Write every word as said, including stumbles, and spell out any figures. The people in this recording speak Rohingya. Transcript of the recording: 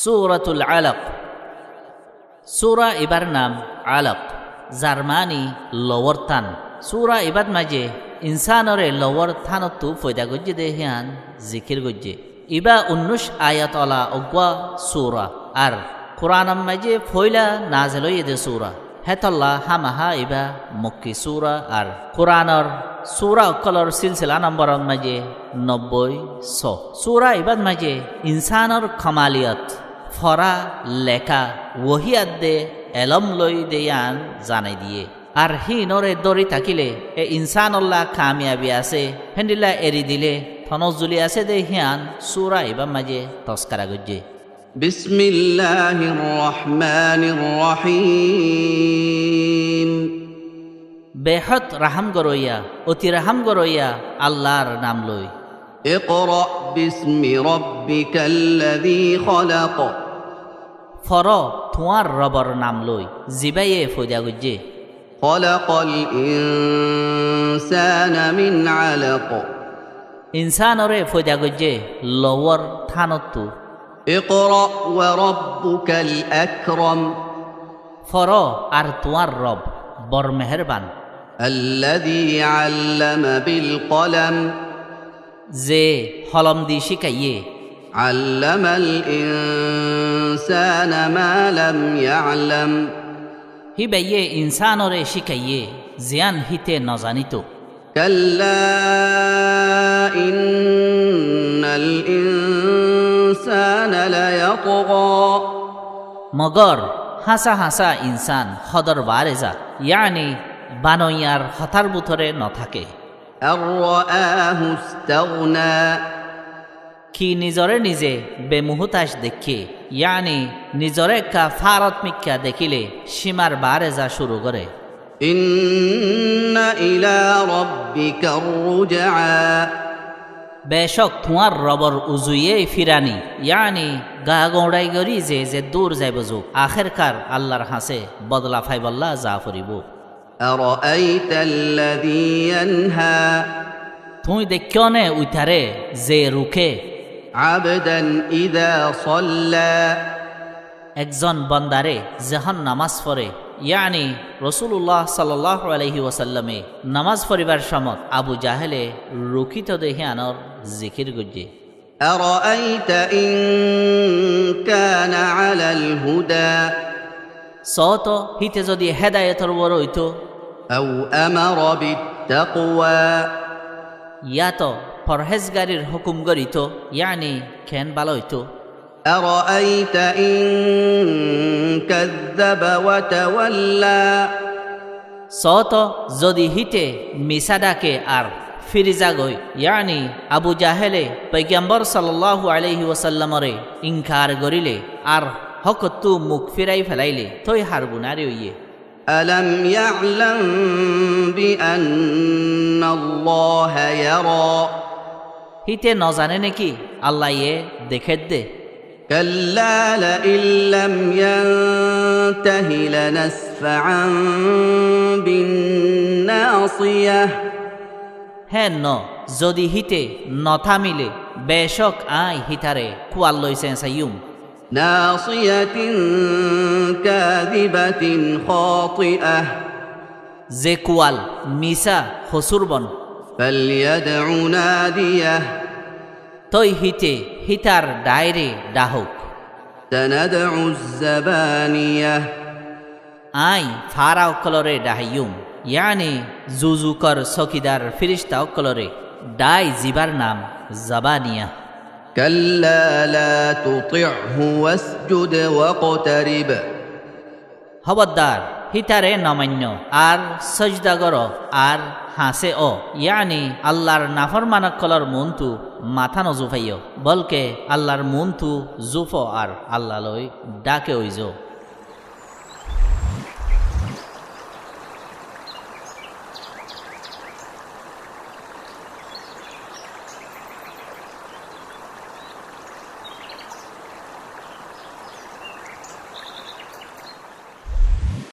Suratul Alaq. Sura ibar nam Alaq, zar mani lowor than. Sura ibat maze insanore lowor thanottu foida goijje de hiyan zikir goijje. Iba unnush ayat ola uggwa sura, ar Quranor maze foila nazil oiye de sura. Hétolla hámaha iba Mokki sura, ar Quranor sura okkolor silsila nomboror maze nobboi so. Sura ibat maze insanor kamaliyot, fora, leka, wohi adde elom loi de yián zanai diye. Ar hínore dóri tákile e insanolla kamiyabi asé, héndilla eri dile tonozzuli asé de hián sura ibat maze toskara goijje. بسم الله الرحمن الرحيم. Behód rahám goróiya, oti rahám goróiya Allar nam loi. اقرأ باسم ربك الذي خلق. Foro tuáñr Robor nam loi, zibáye foida goijje. خلق الإنسان من علق. Insanore foida goijje lowor thanottu. اقرأ وربك الأكرم. Foro ar tuáñr Rob bor meherban. الذي علم بالقلم. Ze holom di cíkaiye. علم الإنسان ما لم يعلم. Híbaye insanore cíkaiye, ziyán híte nozanito. كلا إن الإنسان ليطغى. Mogor háñsa-háñsa insan hódor baáre za, yáni banoiyar hotár bútore notáke. أن رآه استغنى. Ki nizoré nize bemuhútac deikké, yáni nizoré ekká fárat mikká dekíle címar baáre za cúru goré. إن إلى ربك الرجعى. Becók tuáñr Robor uzuye firani, yáni gaa gouñçai gorí ze zeddúr zaibo zuk, akhérkar Allar hañsé bodola faibolla za foribó. أرأيت الذي ينهى. Tuñí deikkó né uitaré ze ruké. عبدا إذا صلى. Ekzon bondaré zehón nomás foré, yáni Rosulullah sallallahu alaihi wasallame nomás foribar cómot Abu Jahele rukíto de híyanor zikir goijjé. أرأيت إن كان على الهدى. Soóto híte zodi hédayotor uore óito. أو أمر بالتقوى. Yáto forhézgarir hókum gorito, yáni keén bála óito. أرأيت إن كذب وتولى. Soóto zodi híte misá dhake ar fíri zagoi, yáni Abu Jahele Foigambor sallallahu alaihi wasallamore inkar goríle ar hókottú muk fírai félaile, tói har gunári óiye. ألم يعلم بأن الله يرى. Híte nozané néki Allaye dekédde? كلا لئن لم ينته لنسفعا بالناصية. Héen no, zodi híte notámile, becók aññí hítare kual loi señsaiyúm. ناصية كاذبة خاطئة. Ze kual misá hosúrbon. فليدع ناديه. Tói híte hítar dhaáire dhahouk. سندع الزبانية. Aññí faára ókkolore dhahaiyúm, yáni zuzukor sokidar fíricta ókkolore dhái zibar nam Zabaniya. كلا لا تطعه واسجد واقترب. Hóbordar, hítare nomainno, ar sóijda goró, ar hañsé ó, yáni Allar naforman ókkolor muúntu matá nozufáiyo, bólke Allar muúntu zúfo ar Alla loi dháke óizo.